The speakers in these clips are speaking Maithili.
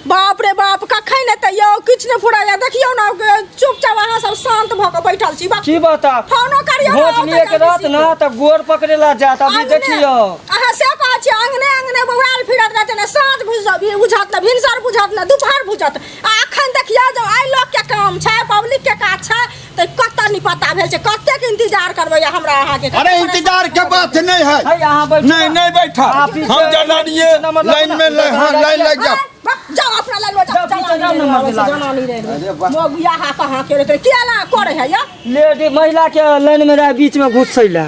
बाप रे बाप, कखन एतै यौ? किछु नहि फुराइया। देखियौ ने, चुपचाप अहाँ सब शांत भऽ कऽ बैठल छी। की बता, फोनो करियौ ने, वोट औतै लिए के जल्दी रहत से। ना तऽ गोर पकड़े ला जात। अभी अंगने- देखियौ। अहाँ से कहै छियै, अंगने अंगने बौआल फिरत रहतै ने, साँझ बुझत बुझत ने, भिनसर बुझत ने, दुपहर बुझत। आ अखन देखियौ, जब आइ लोक के काम छै, पब्लिक के काज छै, तऽ कतऽ नहीं पता भेल छै। कतेक इंतजार करबै हमरा अहाँके? अरे, इंतजार के बात नहीं है। है, अहाँ बैठू नहीं। ना। नहीं बैठा। अहाँ पीछे- हम जनानिए पीछे नंबर लगू लाइन ना। में हाँ, लाइन लग जाओ। जाओ अपना लाइन में जाओ। जाओ, पीछे जाओ, नंबर दिला। जनानी रे मोगिया हा कहाँ के रे, किया ला करे है या? लेडी महिला के लाइन में रह बीच में घुसै ला।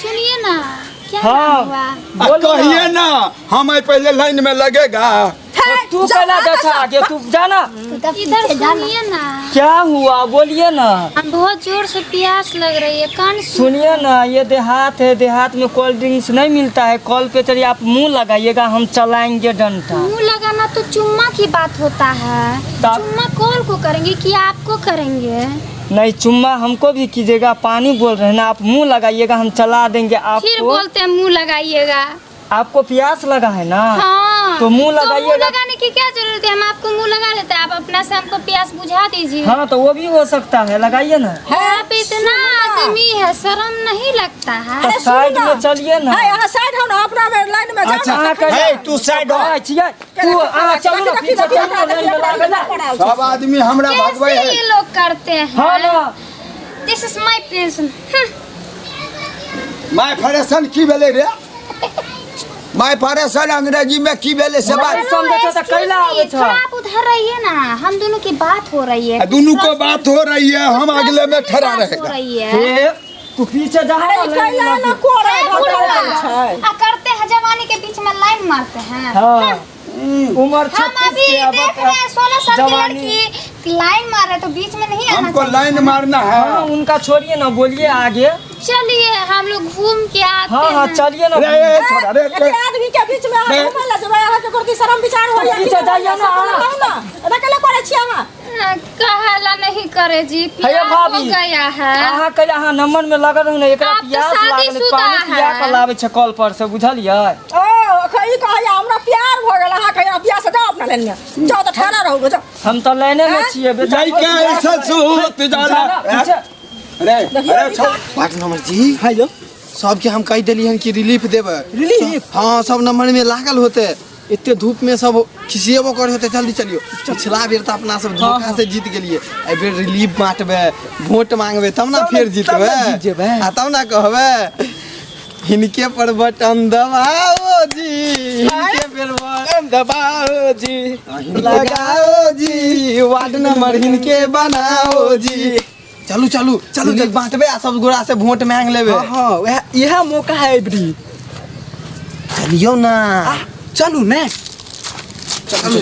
सुनिए ना, क्या हाँ। नाम हुआ? आ, बोलो ना। कहिए ना, हम आई पहले लाइन में लगेगा। तू कहना जा आगे, तू जाना। इधर सुनिए ना। क्या हुआ, बोलिए ना। हम बहुत जोर से प्यास लग रही है, कान सुनिए ना, ये देहात है, देहात में कोल्ड ड्रिंक्स नहीं मिलता है। कॉल पे चलिए, आप मुंह लगाइएगा, हम चलाएंगे डंडा। मुंह लगाना तो चुम्मा की बात होता है। चुम्मा कॉल को करेंगे कि आपको करेंगे? नहीं, चुम्मा हमको भी कीजिएगा। पानी बोल रहे हैं ना, आप मुंह लगाइएगा, हम चला देंगे फिर आपको। बोलते हैं मुंह लगाइएगा। आपको प्यास लगा है ना? हाँ। तो मुंह तो मुंह लगाइएगा। लगाने की क्या जरूरत है? हम आपको मुंह लगा देते हैं, आप अपना से हमको प्यास बुझा दीजिए। हाँ, तो वो भी हो सकता है, लगाइए ना। यहाँ पे इतना आदमी है, शर्म नहीं लगता है? तो साइड में चलिए ना। है, अहाँ साइड हो ना, अपना में लाइन में जाओ। अच्छा। ना। अहाँ कहिए। है, तू साइड हो। हाँ, छियै। तू अहाँ चलू ना, पीछे चलू ना, लाइन में लागल ना। सब आदमी हमरा भगवे कैसे है। ये लोग करते हैं? हाँ ना। दिस is my pension. My फरेसन की भेलै रे? माय फरेसन अंग्रेजी में की भेलै से बात। समझै छ तऽ कैला आबै छ? थोड़ा आप उधर रहिए ना, हम दोनों की बात हो रही है। दोनों को बात हो रही है, हम अगले में ठहरा बात हो रहेगा। रही है। हे, तू पीछे जा अरे, ना, लाइन कैला में ना कोरे ए, भटकल बुढ़वा। छै। आ करते हैं, जवानी के बीच में लाइन मारते हैं। हाँ, उम्र हम 36 अभी के अब देख रहे हैं, 16 साल की जवानी। लड़की लाइन मार रहे है, तो बीच में नहीं आना हमको चाहिए। लाइन मारना है। हाँ, उनका छोड़िए ना, बोलिए आगे। चलिए, हम लोग घूम के आते हाँ हाँ हैं। चलिए ना। रे ए, छोड़ा रे। एते आदमी के बीच में अहाँ नहीं। घुमै लए जेबै? अहाँके गोरकी शरम विचार होइया? पीछे जाइए ना। ना, एना कैला करै छी अहाँ? कहाला नहीं करे जी, हैया प्यार हो भाभी। गया है। अहाँ कैला, अहाँ नंबर में लगल रहू ने, एकरा आप तो प्यास लागल, शादीशुदा पानी पिया है। के लाबै छै कल पर से, बुझलियै? ओ एखन ई कहैया हमरा प्यार भऽ गेल, अहाँ कहैया प्यास। जाओ अपना लाइन में जाओ, तऽ ठहरा रहू, जाओ। हम तऽ लाइने में छियै बेचारा। लड़का ऐसा सूत जाला। जाना, पीछे। अरे अरे, छोड़। वार्ड नंबर जी। हाँ यौ। सबके हम कहि देलियै हन कि रिलीफ देबै। रिलीफ? हाँ, सब नंबर में लागल होते, एते धूप में सब खिसिएबो करे होते। जल्दी चलियो। पिछला बेर तऽ अपना सब धोखा से जीत गेलियै, एहि बेर रिलीफ बांटबै, वोट मांगबै तब ना तब ना- फेर तब जीतबै। ना जीत जेबै। आ तब ना कहबै, हिनके पर बटन दबाओ जी, हिनके पर बटन दबाओ जी, लगाओ जी, वार्ड नंबर हिनके बनाओ जी। चलू चलू चलू, जल्दी बांटबै आ सब गोरा से वोट मांग लेबै। हाँ हाँ, वएह इएह मौका है एबरी। चलियौ ना। चलू ने। चलू।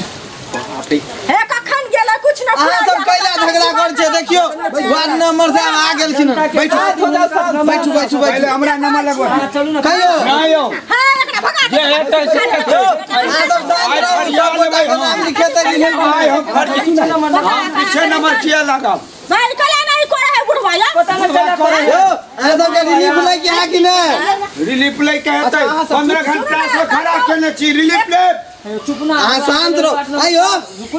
हे, कखन गेलै कुछ न। अहाँ सब कैला झगड़ा कर छियै? देखियौ, वार्ड नंबर से आ गेलखिन हन। बैठू बैठू बैठू। पहले बैठू। हमरा नंबर लगवा। अहाँ चलू ना। कहियो। ना यौ। हे, एकरा भगा जे हेतै से हेतै। अहाँ सब शांत रहू, सब गोटा के नाम लिखेतै रिलीफ। आइ हम फर्जी, हम पीछे नंबर किया लागब? भाई, कला नहीं करे है बुढ़वा या। पता नहीं चला करे। यौ, अहाँ सबके रिलीफ लै के है कि नहि? रिलीफ लै के हेतै? 15 घंटा से खड़ा केने छी, रिलीफ ले। चुप ना। अहाँ शांत रहू। आइयो,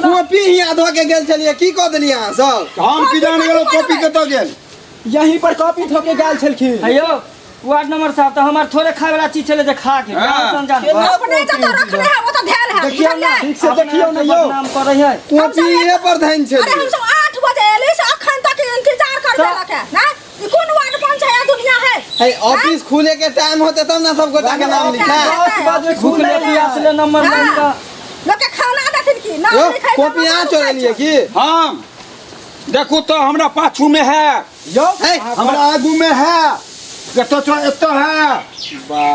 कॉपी हियाँ धऽ के गेल छलियै, की कऽ देलियै अहाँ सब? हम की जान गेलौ कॉपी कतऽ गेल। यहीं पर कॉपी धोके गेल छलखिन। हेयौ वार्ड नंबर साहब, तऽ हमर थोड़े खाय वाला चीज छलै जे खा के हाँ। अपने जतऽ रखने है ओतऽ धैल है। देखियौ ना, बुझलियै? ठीक से देखियौ ना यौ। नाम करै है। कॉपी इहे पर धैन अरे, छलियै। हम सब 8 बजे एली से अखन तक इंतजार कर देलक है ना। ई कोन वार्ड पंचायत दुनिया है? है, ऑफिस खुले के टाइम होते तब ना सब गोटा के नाम लिखा। 10 बजे भूखले खुले। प्यासले नंबर हाँ। मांगता। लोग के खाना देथिन की ना? यौ, लिखाइ कॉपी अहाँ चोरेलियै की? हम देखू तो, हमरा पाछू में है। यौ। है, हमरा आगू में है, एतऽ चो एतऽ है,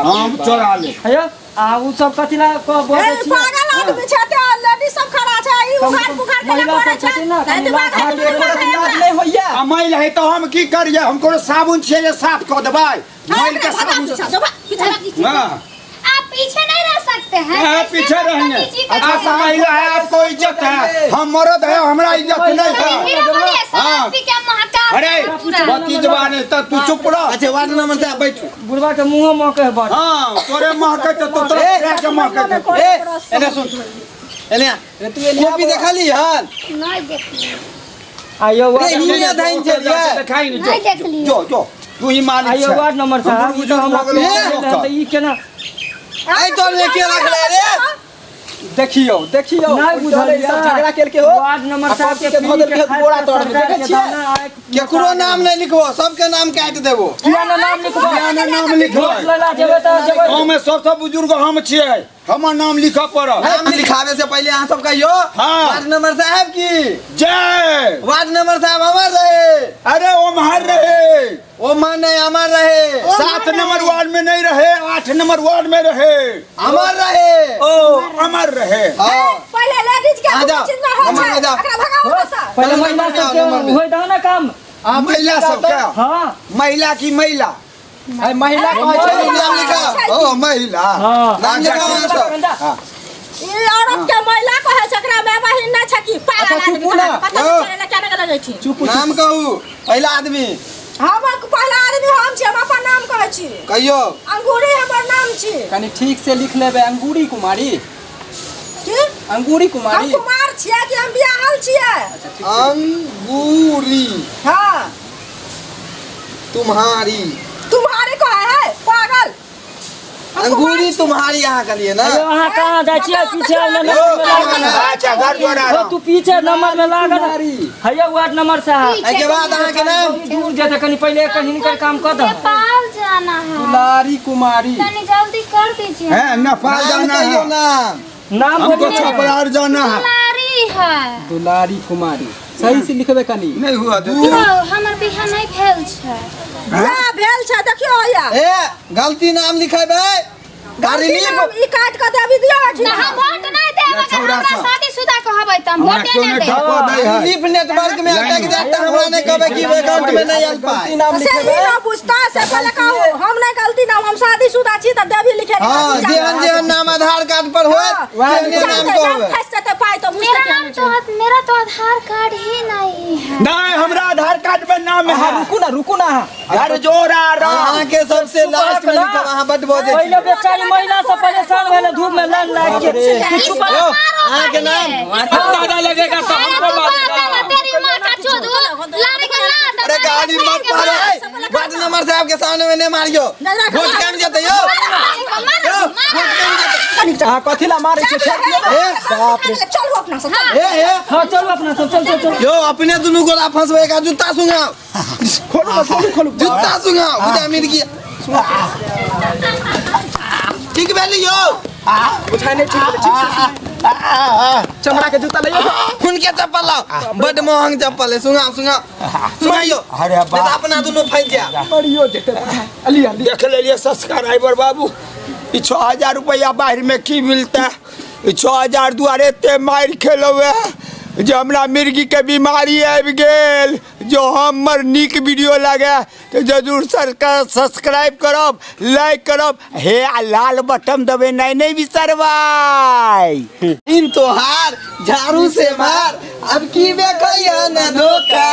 हम चोरा ले। हेयौ, आ उ सब कथी ला क ए बजै छियै? पागल आदमी छै, ते लेडीज सब खड़ा छै, ई उघार पुघार के महिला करे सब छै। छथिन ना, नहीं कनि तऽ लाज बाघ लाज आदमी लाज नहि होइया? आ मैल है तऽ हम की करियै? हम कोनो साबुन छियै जे साफ कऽ देबै मैल के साबुन से? हाँ। आप पीछे नहीं रह सकते हैं। कहाँ कैसे पीछे रहेंगे? बदतमीजी करते आप हैं? महिला है, आपको इज्जत है, हम मर्द है, हमरा इज्जत नहीं है। मेरा बोलिए, हाँ। शराब पी के महका अरे, पूरा। बतीजबा नहीं तऽ तू चुप रह। अच्छा, वार्ड नंबर से बैठू। बुढ़वा के मुँह महके है बड़। हाँ, तोरे महकै तऽ तो तोरा के महकै। ए, एने सुन। एने रे तू एने कॉपी देखली हन नहीं देखली। आइयो रे वार्ड हिया धइन छलियै। देखाई नहीं नहीं देखली। जो जो तू ही मालिक आइयो छै। वार्ड नंबर साहब, ई तो हमरा बुजुर्ग भऽ गेलौ, तऽ ई केना आइ तोर में के रखले रे? देखियौ देखियौ, नहीं ओहि डरे ई सब बुझलियै। झगड़ा केलके हो। वार्ड नंबर आ साहब कॉपी के धऽ देलकै बोरा तर में, देखै छियै? केकरो नाम नहीं लिखबो, सबके नाम काट देबो। किया ना नाम लिखबो? किया ना नाम लिखबै? वोट लैला जेबै तऽ जेबै। गाँव में सबसँ बुजुर्ग हम छियै, हमर नाम लिखऽ पड़त। नाम लिखावे से पहले अहाँ सब कहियो। हाँ। वार्ड नंबर साहब की जय। वार्ड नंबर साहब अमर रहे। अरे ओमहर रहे। ओमहर नहीं, अमर रहे। 7 नंबर वार्ड में नहीं रहे, 8 नंबर वार्ड में रहे। अमर रहे। ओ अमर रहे। हाँ। पहले लेडीज के आ जाओ, चीज ना हो नंबर छै, में जाओ। एकरा भगाओ ना सर। पहले महिला नंबर सबके में। होय दहो ना काम। महिला सबके। हाँ। महिला की महिला? अरे महिला कहै छै। नाम लिखा। ओ महिला। हाँ। नाम लिखा अहाँ सब। ई औरत के महिला कहै छै, एकरा माय बहिन नहि छै की? पागल अच्छा, आदमी चुपू ना। कतऽ यौ। चलै केना के लगै छी? चुप। नाम कहू पहिला आदमी। हमर पहिला आदमी हम छी, हम अपन नाम कहै छी। कहियो। अंगूरी हमर नाम छी। कनी ठीक से लिख लेबै, अंगूरी कुमारी। की? अंगूरी हम कुमारी। कुमार छियै कि हम बियाहल छियै? अंगूरी। हाँ। तुम्हारी। तुम्हारे कहै है पागल। हम अंगूरी तुम्हारी अहाँ कहलियै ना? अयो अहाँ कहाँ जाइ छियै? पीछे नंबर में लागल। अच्छा घर द्वारा। हो तू पीछे नंबर में लागल। हैया वार्ड नंबर साहब। एहिके बाद अहाँके नाम? दूर जेतै कनी, पहिले हिनकर काम कऽ दह। नेपाल जाना है। दुलारी कुमारी। तनी जल्दी कर दीजिए। है नेपाल नाम जाना कहियो है। नाम। नाम हमको बोलिए। छपरार जाना है। दुलारी है। दुलारी कुमारी सही से लिखबै कनी। नहीं हुआ तो यौ, हमर बियाह नहीं भेल छै। बियाह भेल छै, देखियौ हैया। ए गलती नाम लिखेबै। गलती रिलीफ नाम ई काट कऽ देबी दियौ ना एहिठिना। हम वोट नहीं देब, अगर छौड़ा हमरा सब। शादीशुदा कहबै तऽ हम हमरा वोटे क्यों नहीं नहीं देब। ठपा दै है? रिलीफ नेटवर्क में अटक जात तऽ हमरा नहीं कहबै कि अकाउंट में नहीं आयल गलती पाई। नाम से ही लिखेबै। ना बुझता से पहले कहू, हम नहीं गलती नाम, हम शादीशुदा छी तऽ देवी लिखे के हाँ, गलती जेहन जान। जेहन नाम आधार कार्ड पर होत हाँ, तेहने नाम जानते नाम कहबै। फंसि जेतै पाइ तऽ बुझतै मेरा केहन नाम छै। तो मेरा तो आधार कार्ड ही नहीं है। नहीं हमरा आधार कार्ड में नाम अहाँ है। रुकू ना, रुकू ना अहाँ। घर जोरा राम। अहाँके सबसे लास्ट में लिखब, अहाँ बड बजै छी। पहिले बेचारी महिला सब परेशान भेलै धूप में लाइन लागि के। तू चुप रह। यौ, अहाँके नाम? दादा लगेगा तो हमको मारेगा। तेरी माँ का चोद लारे के लात। अरे गाड़ी मत मारो। वार्ड नंबर साहब के सामने में नहीं मारियो, वोट कम जेतै यौ। यौ, वोट कम जेतै। अहाँ कथी ला मारै छियै? छोड़ि दियौ ना। ए बाप रे। चलू अपना सब, चलू। ए ए हाँ चलू अपना सब, चल चल चल। यौ अपने दुनू गोरा फंसबै, एक जूता सुंघाओ। खोलू ना, खोलू खोलू। जूता सुंघाओ, बुझा मिर्गी। ठीक भेली यौ? बुझाइ नहि ठीक भेलै, ठीक से। चमड़ा के जूता लइयौ। हुनके चप्पल लाओ, बड महंग चप्पल है। सुंघाओ सुंघाओ सुंघाइयो। अरे नहीं तो बाप। अपना दुनू फंस जायब। मरियो जेतै बुझाइ। अली अली देख लेलिए सब्सक्राइबर बाबू, ई 6000 रुपया बाहर में की मिलता है? ई 6000 दुआरे एते मारि खेलौ है जे हमरा मिर्गी के बीमारी आबि गेल। जो हमर नीक वीडियो लगे तो जरूर सरकार सब्सक्राइब करब, लाइक करब, हे आ लाल बटन दबे नहीं नहीं बिसरबै। इन तोहार झाड़ू से मार, अब की बे कहिया ना धोखा।